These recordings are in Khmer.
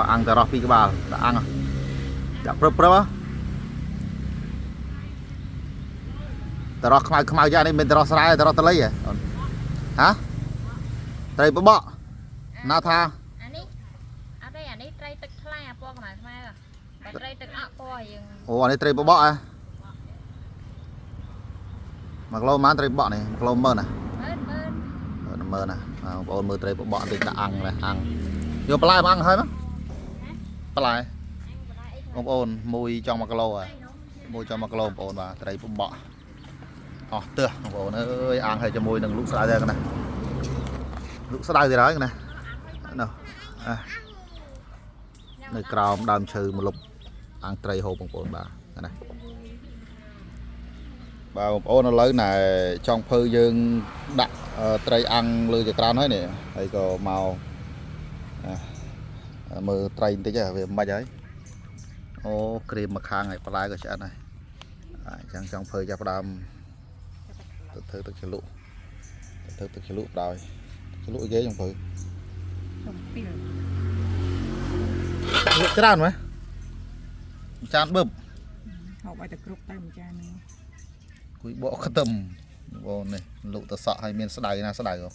អាំងតរោះពីរក្បាលដាក់អាំងដាក់ព្រឹបព្រឹបតរោះខ្មៅខ្មៅចានេះមិនតរោះស្រែតរោះតលីហ៎អូនហ៎ត្រីបបកណាថា អានេះអត់ទេអានេះត្រីទឹកថ្លាពណ៌ខ្មៅខ្មៅបើត្រីទឹកអក់ពណ៌យើង អូអានេះត្រីបបកហ៎1គីឡូប៉ុន្មានត្រីបបកនេះ1គីឡូ10000ណា មើលមើល មើលណាបងប្អូនមើលត្រីបបកបន្តិចដាក់អាំងនេះអាំងយកបន្លែមកអាំងហើយមកបន្លែបងប្អូនមួយចង់1គីឡូហើយមួយចង់1គីឡូបងប្អូនបាទត្រីបបកអស់ទើសបងប្អូនអើយអាំងហើយជាមួយនឹងលូកស្ដៅដែរណាលូកស្ដៅទៀតហើយណានោះនៅក្រោមដើមឈើមលុបអាំងត្រីហូបបងប្អូនបាទណាបាទបងប្អូនឥឡូវណែចង់ភៅយើងដាក់ត្រីអាំងលើចក្រានហើយនេះហើយក៏មកមើលត្រីបន្តិចវាមិនហើយអូក្រៀមមួយខាងហើយបន្លែក៏ឆ្អិនហើយអញ្ចឹងចង់ភៅចាប់ផ្ដើមទៅធ្វើទឹកជ្រលក់ទៅធ្វើទឹកជ្រលក់បណ្ដោយជ្រលក់អីគេចង់ភៅ ខ្ញុំពីល លក់ច្រើនមែនចានបឹប ហូបឲ្យតែគ្រប់ទៅមួយចាននេះ គួយបកខ្ទឹមបងនេះលក់ទៅសក់ឲ្យមានស្ដៅណាស្ដៅហ៎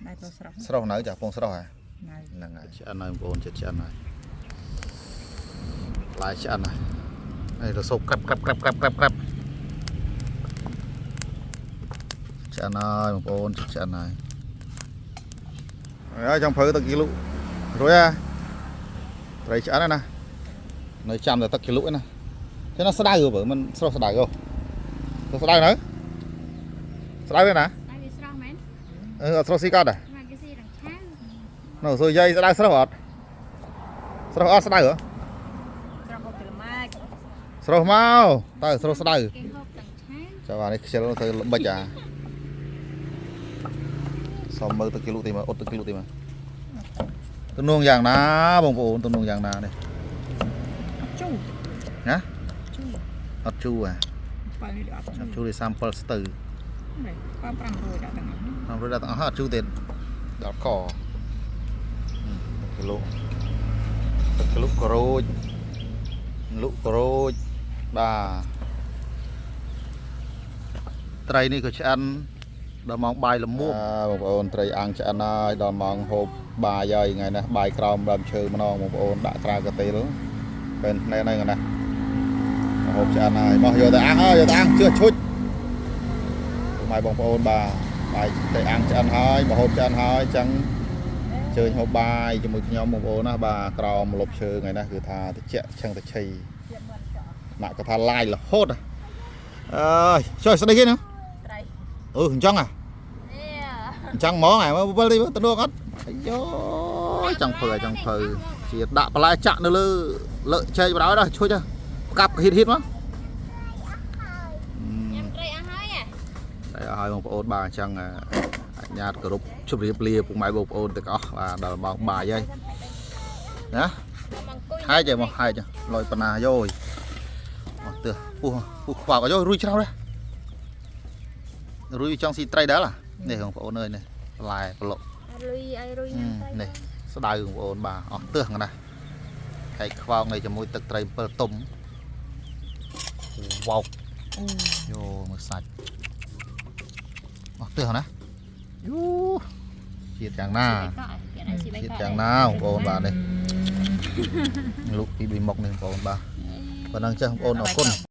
ណែទៅស្រស់ ស្រស់នៅចាពងស្រស់ហ៎ ណៅ ហ្នឹងហើយឆ្អិនហើយបងប្អូនចិត្តឆ្អិនហើយបន្លែឆ្អិនហើយហើយរសូបក្រាប់ក្រាប់ក្រាប់ក្រាប់ក្រាប់ក្រាប់ឆ្អិនហើយបងប្អូនចិត្តឆ្អិនហើយហើយចង់ប្រើទឹកគីលុរួចហ่ะត្រីឆ្អិនហើយណានៅចាំតែទឹកគីលុឯណាចឹងណាស្ដៅបើមិនស្រស់ស្ដៅហ៎ស្ដៅនៅស្ដៅទេណា តែវាស្រស់មែន អឺអត់ស្រស់ស៊ីកត់ហ៎ មកគេស៊ីដល់ឆៅ នៅសួរយាយស្ដៅស្រស់អត់ស្រស់អត់ស្ដៅហ៎ ស្រស់ហូបទៅល្ម៉ាច ស្រស់មកតើស្រស់ស្ដៅ គេហូបទាំងឆៅ ចាំអានេះខ្ជិលទៅល្បិចអាសុំមើលទឹកគីលុទីមើលអត់ទឹកគីលុទីមើលទំនងយ៉ាងណាបងប្អូនទំនងយ៉ាងណានេះ អត់ជូរ ណា ជូរ អត់ជូរអា បើនេះអត់ជូរ អត់ជូរទេ37ស្ទើ នេះបើ500ដាក់ទាំងអស់ 500ដល់ទាំងអស់អត់ជូរទេដល់កទឹកគីលុទឹកគីលុក្រូចលុក្រូចបាទត្រីនេះក៏ឆ្អិនដល់ម៉ោងបាយល្មមបងប្អូនត្រីអាំងឆ្អិនហើយដល់ម៉ោងហូបបាយហើយថ្ងៃនេះបាយក្រោមដើមឈើម្ដងបងប្អូនដាក់ត្រាកាទេលពេលភ្នែនហើយថ្ងៃនេះហូបឆ្អិនហើយមកយកទៅអាំងហើយយកទៅអាំងជឿឈុចម៉ែបងប្អូនបាទបាយត្រីអាំងឆ្អិនហើយមកហូបឆ្អិនហើយអញ្ចឹងជើញហូបបាយជាមួយខ្ញុំបងប្អូនណាបាទក្រោមលប់ឈើថ្ងៃនេះគឺថាតិចឆឹងតិឆីម៉ាក់ក៏ថាឡាយរហូតអើយចុះស្ដីគេណា ត្រី អឺអញ្ចឹងហ៎ នេះ អញ្ចឹងហ្មងហ៎មើលវិលទីមើលទៅនោះអត់អាយ៉ូចង់ភើចង់ភើជាដាក់បន្លែចាក់នៅលើលើកចែកបណ្ដោយដល់ឈុចផ្កាប់ហ៊ីតហ៊ីតមក ញ៉ាំត្រីអស់ហើយ តែឲ្យបងប្អូនបាទអញ្ចឹងអញ្ញាតគោរពជម្រាបលាពុកម៉ែបងប្អូនទាំងអស់បាទដល់ម៉ោងបាយហើយណា មកអង្គុយ ហែកមកហែកលយបណ្ណាយោយអស់ទើសពុះពុះខ្វក់យោរួយច្រោះដែររួយចង់ស៊ីត្រីដែរនេះបងប្អូនអើយនេះបន្លែប្លុក រុយឲ្យរុយញ៉ាំត្រី នេះស្ដៅបងប្អូនបាទអស់ទើសណាស់ហែកខ្វោងនេះជាមួយទឹកត្រី7ទុំវោក អូ យោមើលសាច់អស់ទើសណាយូជាតិយ៉ាងណាជាតិយ៉ាងណាបងប្អូនបាទនេះលុកពីប៊ីមុកនេះបងប្អូនបាទប៉ុណ្ណឹងចេះបងប្អូនអរគុណ។